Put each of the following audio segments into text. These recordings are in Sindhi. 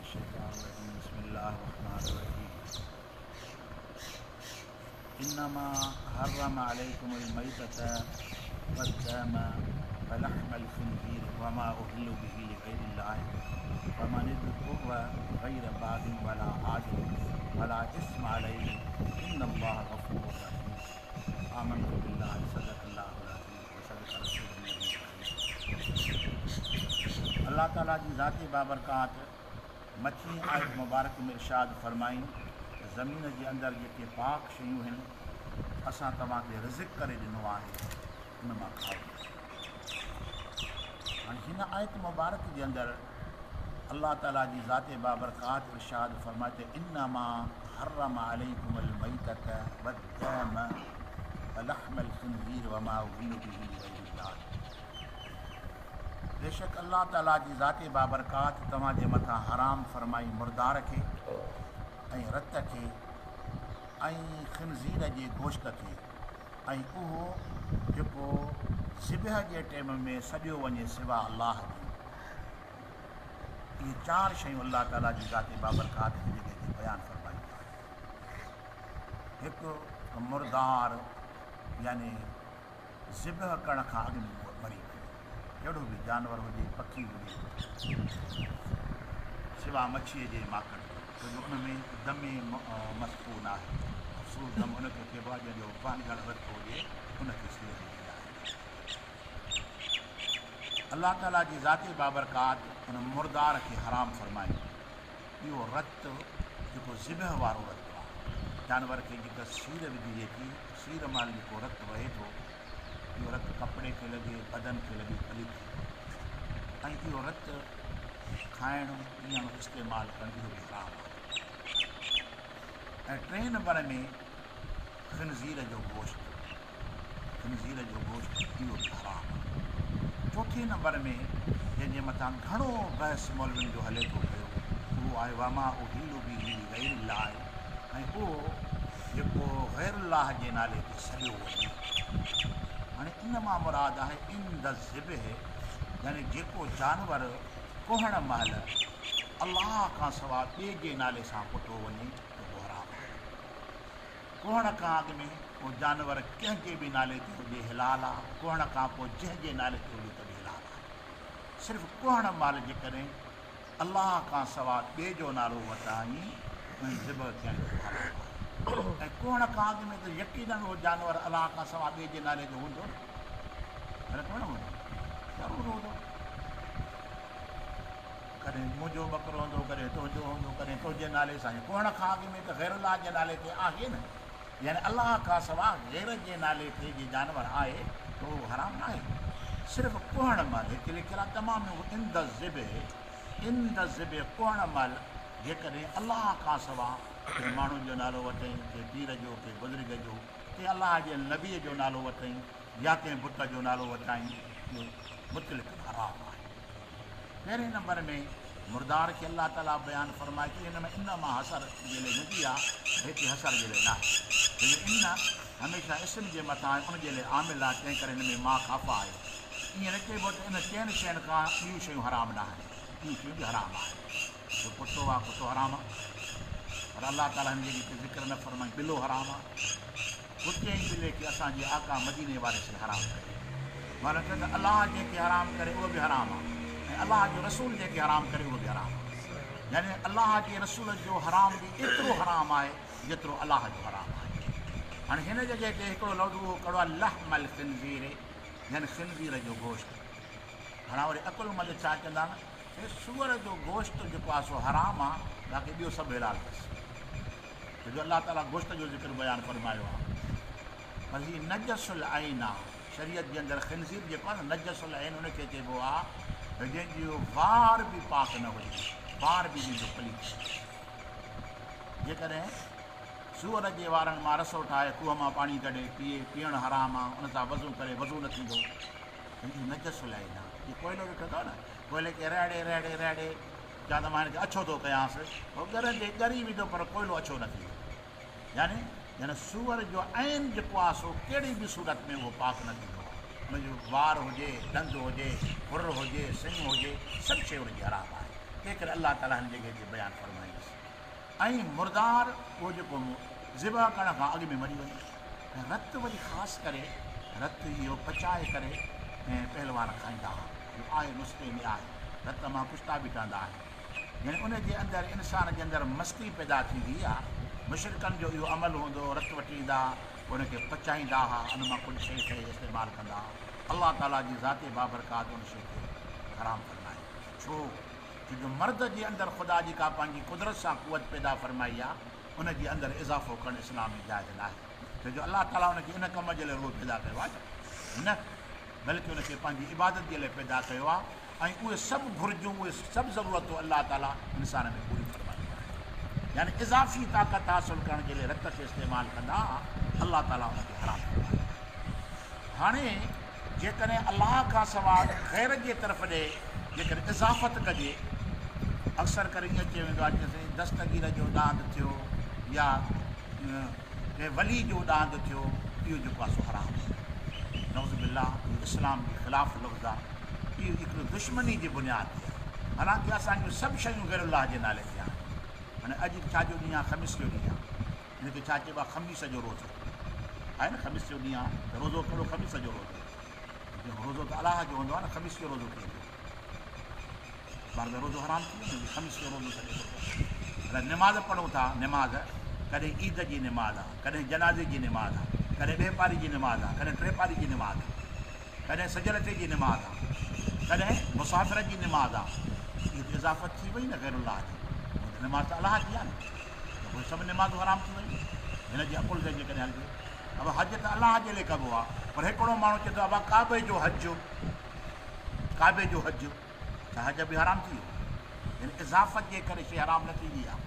الشيطان الرجيم بسم الله الرحمن الرحيم انما حرم عليكم الميتة والدم ولحم الخنزير وما أهل به لغير الله فمن اضطر غير باغ ولا عاد ولا إثم عليه إن الله غفور رحيم آمنت بالله صدق الله العظيم وصدق رسوله النبي الڪريم الله تعالي جي ذات بابرڪات مٿين آيت مبارڪ ۾ ارشاد فرمائين ته زمين جي اندر جيڪي پاڪ شيون هن اسان توهان کي رزق ڪري ڏنو آهي ان مان کائو. هاڻي هن آيت مبارڪ جي اندر الله تعالي جي ذات بابرڪات ارشاد فرمائي ته انما حرم عليڪم الميتة والدم ولحم الخنزير وما اهل به لغير الله بيشڪ الله تعالي جي ذات بابرڪات توهان جي مٿان حرام فرمائي مردار کي ۽ رت کي ۽ خنزير جي گوشت کي ۽ اهو جيڪو ذبح جي ٽيم ۾ سڏيو وڃي سوا الله جي. اهي چار شيون الله تعاليٰ جي ذات بابرڪات هن جڳهه تي بيان فرمايون آهن. هڪ ته مردار يعني ذبح ڪرڻ کان اڳ ۾ مري وڃي، ڪهڙو به جانور هجي، پکي هجي، سوا مڇيء جي ماڪڙ جي، ڇو جو ان ۾ دم مسفوح ناهي. افسوس دم ان کي چئبو آهي جنهن جو وهندڙ رت هجي، ان کي سير هوندي آهي. الله تعاليٰ جي ذات بابرڪات ان مردار کي حرام فرمائي. اهو رت جيڪو ذبح وارو رت آهي، جانور کي جيڪا سير وجهجي ٿي، سير مهل جيڪو رت وهي ٿو، اهو رت ڪپڙي کي لڳي، بدن کي لڳي پليت ٿي پوي ۽ اهو رت کائڻ، پيئڻ، استعمال ڪرڻ اهو به حرام آهي. ۽ ٽئين نمبر ۾ خنزير جو گوشت، خنزير جو گوشت اهو به حرام آهي. چوٿين نمبر ۾ جنهن جي مٿان گهڻو بحث مولوين جو هلي ٿو پيو اهو آهي وما اهل به لغير الله ۽ اهو جيڪو غير الله جي نالي تي سڏيو وڃي. هاڻي ان مان مراد آهي عند الذبح يعني جيڪو جانور ڪهڻ مهل الله کان سوا ٻئي جي نالي سان ڪٺو وڃي ته اهو حرام آهي. ڪهڻ کان اڳ ۾ اهو جانور ڪنهن جي به نالي تي هجي حلال آ، ڪهڻ کان پوء جنهن جي نالي تي هجي ته به حلال آهي. صرف ڪهڻ مهل جيڪڏهن الله کان سوا ٻئي جو نالو ورتائين ۽ ذبح ڪيائين ته اهو حرام آهي ۽ ڪهڻ کان اڳ ۾ ته يقيناً اهو جانور الله کان سوا ٻئي جي نالي جو هوندو نه، غلط ڪونه هوندو، ضرور هوندو. ڪڏهن منهنجو ٻڪرو هوندو، ڪڏهن تنهنجو هوندو، ڪڏهن تنهنجي نالي سان. ڪهڻ کان اڳ ۾ ته غير الله جي نالي تي آهي نه، يعني الله کان سوا غير جي نالي تي جي جانور آهي ته اهو حرام ناهي. صرف ڪهڻ مهل هتي لکيل آهي تمام عند الذبح، عند الذبح ڪهڻ مهل جيڪڏهن الله کان سوا ڪنهن ماڻهو جو نالو وٺين، ڪنهن پير جو، ڪنهن بزرگ جو، ڪنهن الله جي نبيء جو نالو وٺين يا ڪنهن بت جو نالو وٺائين، اهو مطلق حرام آهي. پهرين نمبر ۾ مردار کي الله تعاليٰ بيان فرمائي ٿو ان ۾ ان مان حصر جي لئي هوندي آهي پر هتي حصر جي لئي ناهي ڇو جو ان هميشه اسم جي مٿان آهي ان جي لئي عامل آهي تنهن ڪري هن ۾ ما خافه آهي ائين نه چئبو ته ان چئن شين کان ٻيون شيون حرام ناهن ٻيون شيون به حرام آهن جو ڪتو آهي ڪتو حرام آهي پر الله تعاليٰ هن جي هتي ذڪر نه فرمائي ٻلو حرام آهي ڪتي ۽ ٻلي کي اسان جي آقا مديني واري سين حرام ڪيو. معنيٰ ته ته الله جنهن کي حرام ڪري اهو به حرام آهي ۽ الله جو رسول جنهن کي حرام ڪري اهو به حرام آهي. يعني الله جي رسول جو حرام به ايترو حرام آهي جيترو الله جو حرام آهي. هاڻي هن جڳهه تي هڪڙو لفظ اهو ڪڙو آهي لحم الخنزير يعني خنزير جو گوشت. گهڻا وري عقلمند ڇا چوندا آهن ته سوئر جو گوشت جيڪو آهي سو حرام آهي باقي ٻيو سڀ حلال اٿس. ڇو جو الله تعاليٰ گوشت جو ذڪر بيان فرمايو آهي پر هي نجس العين آهي شريعت جي اندر خنزير جيڪو آهي نه نجس العين ان کي چئبو آهي ته جنهن جو وار به پاڪ نه هجي وار به جنهن جو پليت هجي جيڪڏهن سوئر جي وارن مان رسو ٺاهي کوهه مان پاڻي ڪڍي پيئي پيئڻ حرام آهي ان سان وضو ڪري وضو نه ٿيندو هي نجس العين آهي هي ڪوئلو ڏٺو اٿو نه ڪوئلي کي رهڙي رهڙي رهڙي چوان ته مان هن کي اڇو ٿو ڪيانس، هو ڳرندي ڳري ويندو پر ڪوئلو اڇو نه ٿيندو. يعني يعني سوئر جو عين جيڪو آهي سو ڪهڙي به صورت ۾ اهو پاڪ نه ٿيندو آهي. ان جو وار هجي، ڏند هجي، کر هجي، سڱ هجي، سڀ شيء ان جي حرام آهي. تنهن ڪري الله تعاليٰ هن جڳهه تي بيان فرمائيس. ۽ مردار اهو جيڪو ذبح ڪرڻ کان اڳ ۾ مري وڃي ۽ رت وري خاص ڪري رت اهو پچائي ڪري ۽ پهلوان کائيندا ها اهو آهي نسخي ۾ آهي رت مان ڪشتا به ٺهندا آهن يعني ان جي اندر انسان جي اندر مستي پيدا ٿيندي آ مشرڪن جو اهو عمل هوندو هو رت وٺي ايندا ها پوء ان کي پچائيندا ها ان مان ڪجهه شيء ٺهي استعمال ڪندا ها الله تعالي جي ذات بابرڪات ان شيء کي حرام فرمائي ڇو ڇو جو مرد جي اندر خدا جي ڪا پنهنجي قدرت سان قوت پيدا فرمائي آ، ان جي اندر اضافو ڪرڻ اسلام ۾ جائز ناهي، ڇو جو الله تعاليٰ ان کي ان ڪم جي لاء رڳو پيدا ڪيو آ ڇا؟ نه، بلڪه ان کي پنهنجي عبادت جي لاء پيدا ڪيو آ ۽ اهي سڀ گهرجون، اهي سڀ ضرورتون الله تعاليٰ انسان ۾ پوريون فرمايون آهن. يعني اضافي طاقت حاصل ڪرڻ جي لاء رت کي استعمال ڪندا، الله تعاليٰ ان کي حرام فرمايو. هاڻي جيڪڏهن الله کان سواء غير جي طرف ڏي جيڪڏهن اضافت ڪجي، اڪثر ڪري ائين چيو ويندو آهي ته سائين دستگير جو ڏاند ٿيو يا ڪنهن ولي جو ڏاند ٿيو، اهو جيڪو آهي سو حرام آهي. نعوذ بالله اهو اسلام جي خلاف لفظ آهي. اهو هڪڙو دشمني جي بنياد تي آهي. حالانڪه اسان جون سڀ شيون غير الله جي نالي تي آهن. هاڻي اڄ ڇا جو ڏينهن آهي؟ خميس جو ڏينهن آهي. هن کي ڇا چئبو آهي خميس جو روزو آهي نه خميس جو ڏينهن آهي ته روزو ڪهڙو خميس جو روزو روزو ته الله جو هوندو آهي نه خميس جو روزو ڪيئن ٿيو بار ته روزو حرام ٿي ويو خميس جو روزو سڏي ٿو پيو نماز پڙهون ٿا نماز ڪڏهن عيد جي نماز آهي ڪڏهن جنازي جي نماز آهي ڪڏهن ٻئي پاري جي نماز آهي ڪڏهن ٽي پاري جي نماز آهي ڪڏهن سجل ٿئي جي نماز آ، ڪڏهن مسافر جي نماز آ، اهي ته اضافت ٿي وئي نه غير الله جي، هونء ته نماز ته الله جي آ نه، ته پوء سڀ نمازون حرام ٿي ويون، هن جي عقل تي جيڪڏهن هلجي. ابا حج ته الله جي لئي ڪبو آ، پر هڪڙو ماڻهو چئي ٿو ابا ڪعبي جو حج، ڪعبي جو حج. ته حج به حرام ٿي ويو. يعني اضافت جي ڪري شيء حرام نه ٿيندي آهي.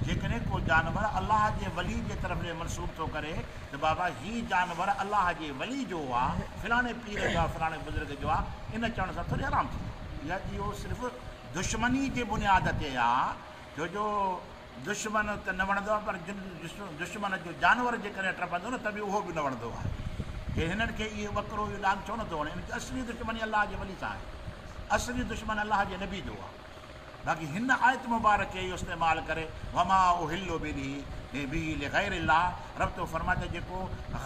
جيڪڏهن ڪو جانور الله جي ولي جي طرف ڏي منسوب ٿو ڪري ته بابا هي جانور الله جي ولي جو آ، فلاڻي پير جو آ، فلاڻي بزرگ جو آ، ان چوڻ سان ٿوري حرام ٿيندو. يا اهو صرف دشمني جي بنياد تي آ، ڇو جو دشمن ته نه وڻندو آهي پر دشمن جو جانور جيڪڏهن ٽپندو نه ته به اهو به نه وڻندو آهي. جي هنن کي اهو ٻڪرو اهو ڏاند ڇو نٿو وڻي؟ ان جي اصلي دشمني الله جي ولي سان آهي. اصلي دشمن الله جي نبي جو آهي. باقي هن آيت مبارڪ کي اهو استعمال ڪري وما اهل به به لغير الله رب ٿو فرمائي ته جيڪو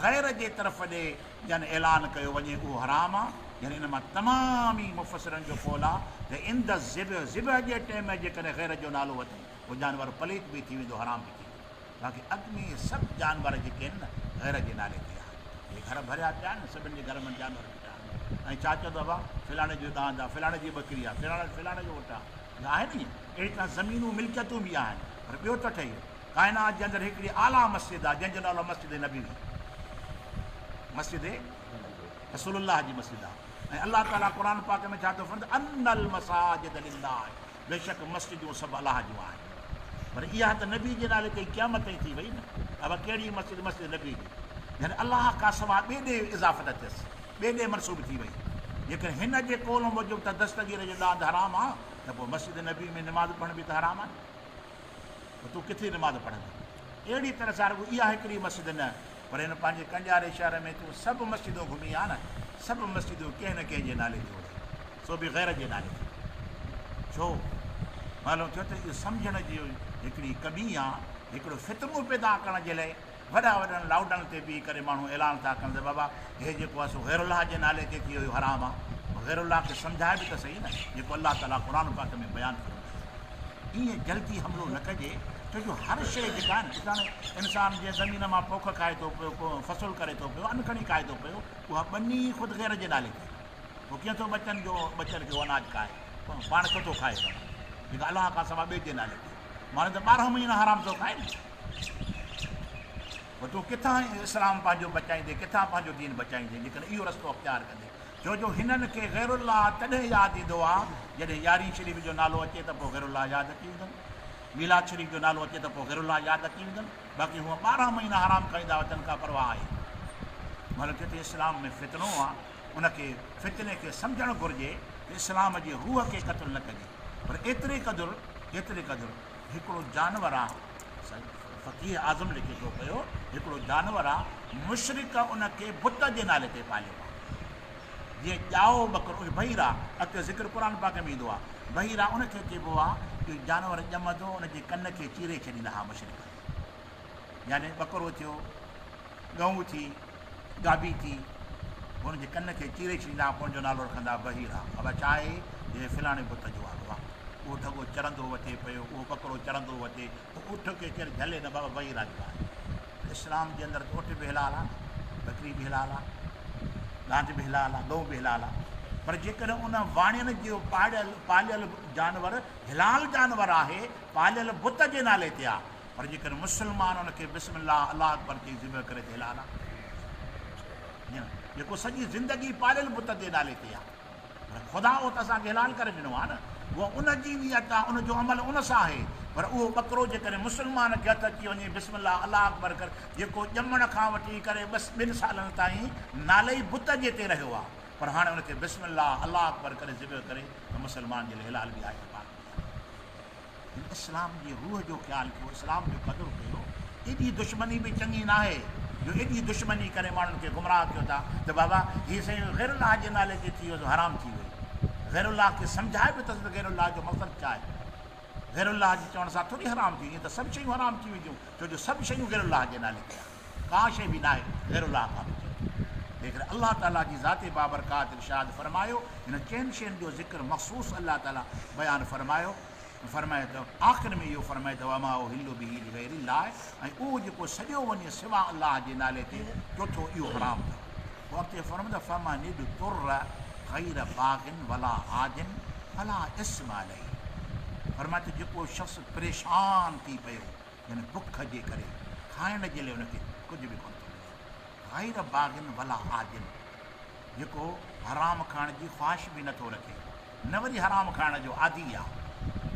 غير جي طرف ڏي يعني اعلان ڪيو وڃي اهو حرام آهي يعني ان مان تمام ئي مفسرن جو قول آهي ته عند الذبح ذبح جي ٽيم ۾ جيڪڏهن غير جو نالو وٺي اهو جانور پليت به ٿي ويندو حرام به ٿي ويندو باقي اڳ ۾ اهي سڀ جانور جيڪي آهن نه غير جي نالي تي آهن اهي گهر ڀريا پيا آهن سڀن جي گهر ۾ جانور بيٺا آهن ۽ ڇا چوندو ابا فلاڻي جو ڏاند آهي فلاڻي جي ٻڪري آهي فلاڻي فلاڻي جو اٺ آهي آهي نه ائين اهڙي طرح زمينون ملڪيتون به آهن پر ٻيو ته ٺهي ڪائنات جي اندر هڪڙي اعليٰ مسجد آهي جنهن جو نالو مسجد نبوي مسجد رسول الله جي مسجد آهي ۽ الله تعاليٰ قرآن پاڪ ۾ ڇا ٿو فرمائي ان المساجد لله بيشڪ مسجدون سڀ الله جون آهن پر اها ته نبي جي نالي تي قيامت تائين ٿي وئي نه ابا ڪهڙي مسجد مسجد نبي جي يعني الله کان سوا ٻئي ڏي اضافت ٿيس ٻئي ڏي منسوب ٿي وئي جيڪڏهن هن جي قول موجب ته دستگير جو ڏاند حرام آ ته پوء مسجد نبي ۾ نماز پڙهڻ به ته حرام آ نه پوء تون ڪٿي نماز پڙهندين؟ اهڙي طرح سان رڳو اها هڪڙي مسجد نه، پر هن پنهنجي ڪنڊياري شهر ۾ تون سڀ مسجدون گهمي آ نه، سڀ مسجدون ڪنهن نه ڪنهن جي نالي تي هجن، سو به غير جي نالي تي. ڇو؟ معلوم ٿيو ته اهو سمجهڻ جي هڪڙي ڪمي آ، هڪڙو فتنو پيدا ڪرڻ جي لاء وڏا وڏن لائوڊن تي بيهي ڪري ماڻهو اعلان ٿا ڪن ته بابا هي جيڪو آهي سو غير الله جي نالي تي ٿي ويو حرام آ. غير الله کي سمجهائي به ته سهي نه جيڪو الله تعاليٰ قرآن پاڪ ۾ بيان فرمايو. ائين جلدي حملو نه ڪجي ڇو جو هر شيء جيڪا آهي نه ڏسو هاڻي انسان جنهن زمين مان پوک کائي ٿو پيو فصل ڪري ٿو پيو ان کڻي کائي ٿو پيو اها ٻني خود غير جي نالي تي پوء ڪيئن ٿو ٻچن جو ٻچن کي اهو اناج کائي پاڻ ڇو ٿو کائي جيڪا الله کان سواء ٻئي جي نالي تي معنيٰ ته 12 مهينا حرام ٿو کائي نه پوء تون ڪٿان اسلام پنهنجو بچائيندين ڪٿان پنهنجو دين بچائيندين جيڪڏهن اهو رستو اختيار ڪندين ڇو جو هنن کي غير الله تڏهن ياد ايندو آ جڏهن يارهين شريف جو نالو اچي ته پوء غير الله ياد اچي ويندن ميلاد شريف جو نالو اچي ته پوء غير الله ياد اچي ويندن باقي هونء 12 مهينا حرام کائيندا وتن ڪا پرواهه آهي مطلب جتي اسلام ۾ فتنو آ ان کي فتني کي سمجهڻ گهرجي ته اسلام جي روح کي قتل نه ڪجي پر ايتري قدر ايتري قدر هڪڙو جانور آ فقيه اعظم لکي ٿو پيو هڪڙو جانور آ مشرڪ ان کي بت جي نالي تي پاليو آ. جيئن ڄائو ٻڪرو، بحيرا، اڳتي ذڪر قرآن پاڪ ۾ ايندو آهي. بحيرا ان کي چئبو آهي جو جانور ڄمندو ان جي ڪن کي چيري ڇڏيندا ها مشرڪ. يعني ٻڪرو ٿيو، ڳئون ٿي، گابي ٿي، پوء ان جي ڪن کي چيري ڇڏيندا ها، پوء ان جو نالو رکندا ها بحيرا. بابا ڇا آهي؟ هي فلاڻي بت جو آلو آهي. اهو ڍڳو چرندو وتي پيو، اهو ٻڪرو چرندو وتي، پوء اٺ کي ڪير جهلي نه بابا بحيرا جو آهي. اسلام جي اندر ته اٺ به حلال آهي، ٻڪري به حلال آهي، ڏاند به حلال آهي، ڳئون به حلال آهي. پر جيڪڏهن ان واڻين جو پاڙيل پاليل جانور حلال جانور آهي، پاليل بت جي نالي تي آهي، پر جيڪڏهن مسلمان ان کي بسم الله الله اڪبر چئي ذبح ڪري ته حلال آهي. جيڪو سڄي زندگي پاليل بت جي نالي تي آهي. پر خدا اهو ته اسان کي حلال ڪري ڏنو آهي نه. اها ان جي نيت آهي، ان جو عمل ان سان آهي. پر اهو ٻڪرو جيڪڏهن مسلمان کي هٿ اچي وڃي بسم الله الله اڪبر ڪري جيڪو ڄمڻ کان وٺي ڪري بس ٻن سالن تائين نالي ئي بت جي تي رهيو آهي پر هاڻي ان کي بسم الله الله اڪبر ڪري ذبح ڪري ته مسلمان جي لاء حلال به آهي ته پاڪ به آهي. هن اسلام جي روح جو خيال ڪيو، اسلام جو قدر ڪيو. ايڏي دشمني به چڱي ناهي جو ايڏي دشمني ڪري ماڻهن کي گمراهه ڪيو ٿا ته بابا هي سائين غير الله جي نالي تي ٿي ويو سو حرام ٿي ويو. غير الله کي سمجهائي به اٿس ته غير الله جو مقصد ڇا آهي؟ غير الله جي چوڻ سان ٿوري حرام ٿي ويندي، ائين ته سڀ شيون حرام ٿي وينديون ڇو جو سڀ شيون غير الله جي نالي تي آهن. ڪا شيء به ناهي غير الله کان بچي. تنهنڪري الله تعاليٰ جي ذات بابرڪات ارشاد فرمايو، هن چئن شين جو ذڪر مخصوص الله تعاليٰ بيان فرمايو، فرمايو ته آخر ۾ اهو فرمايو ته وما اهل به لغير الله ۽ اهو جيڪو سڏيو وڃي سوا الله جي نالي تي چوٿون اهو حرام اٿو. پوء اڳتي فرمايو ته فمن اضطر غير باغ ولا عاد فلا اثم عليه فرمايو ته جيڪو شخص پريشان ٿي پيو يعني بک جي ڪري کائڻ جي لاء ان کي ڪجهه به ڪونه ٿو ملي غير باغ ولا عاد جيڪو حرام کائڻ جي خواهش به نٿو رکي، نه وري حرام کائڻ جو عادي آ،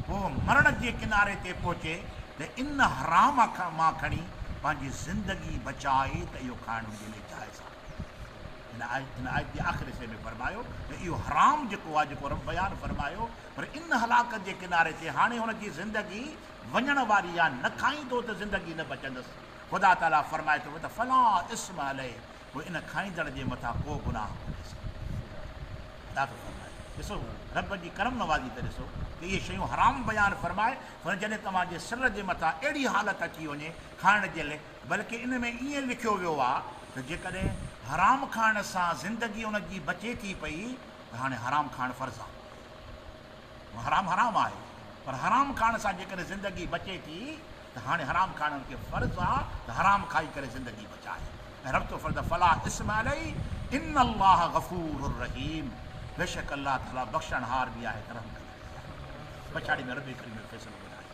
پوء مرڻ جي ڪناري تي پهچي ته ان حرام مان کڻي پنهنجي زندگي بچائي ته اهو کائڻ ان جي لاء جائز آ. هن آيت جي آخر حصي ۾ فرمايو ته اهو حرام جيڪو آ، جيڪو رب بيان فرمايو، پر ان هلاڪت جي ڪناري تي هاڻي هن جي زندگي وڃڻ واري آ، نه کائيندو ته زندگي نه بچندس. خدا تعاليٰ فرمائي ٿو ته فلا اثم عليه پوء ان کائيندڙ جي مٿان ڪو گناهه ڪونهي. خدا ٿو فرمائي، ڏسو رب جي ڪرم نوازي ته ڏسو ته اهي شيون حرام بيان فرمائي پر جڏهن توهان جي سر جي مٿان اهڙي حالت اچي وڃي کائڻ جي لئه بلڪه ان ۾ ائين لکيو ويو آهي ته جيڪڏهن حرام کائڻ سان زندگي ان جي بچي ٿي پئي ته هاڻي حرام کائڻ فرض آهي. حرام حرام آهي پر حرام کائڻ سان جيڪڏهن زندگي بچي ٿي ته هاڻي حرام کائڻ ان کي فرض آ ته حرام کائي ڪري زندگي بچائي ۽ رب ٿو فرمائي ته فلا اثم عليه ان الله غفور رحيم بيشڪ الله تعالي بخشڻهار به آهي ته رحم ڪندڙ به آهي. پڇاڙي ۾ رب ڪريم جو فيصلو ٻڌايو.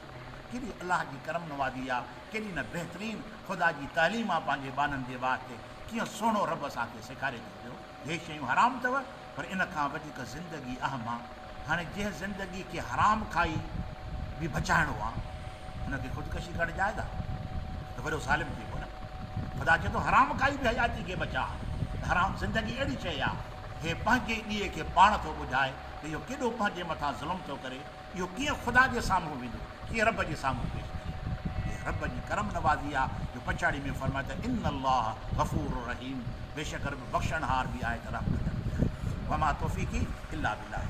ڪيڏي الله جي ڪرم نوازي آ، ڪيڏي نه بهترين خدا جي تعليم آ پنهنجي ٻانهن جي واسطي، ڪيئن سهڻو رب اسان کي سيکاري ٿو پيو. هي شيون حرام اٿو پر ان کان وڌيڪ زندگي اهم آ. هاڻي جنهن زندگي کي حرام کائي به بچائڻو آ ان کي خودڪشي ڪرڻ جائز آ؟ ته وڏو ظالم ٿيبو نه. خدا چئي ٿو حرام کائي به حياتي کي بچاء ته حرام زندگي اهڙي شيء آ هي پنهنجي ڏيئي کي پاڻ ٿو ٻجهائي ته اهو ڪيڏو پنهنجي مٿان ظلم ٿو ڪري. اهو ڪيئن خدا جي سامهون ويندو، ڪيئن رب جي سامهون پيش ٿيندو. اها رب جي ڪرم نوازي آ جو پڇاڙي ۾ فرمائي ته ان الله غفور رحيم بيشڪ رب بخشڻهار به آهي ته رحم ڪندڙ به آهي. وما توفيقي الا بالله.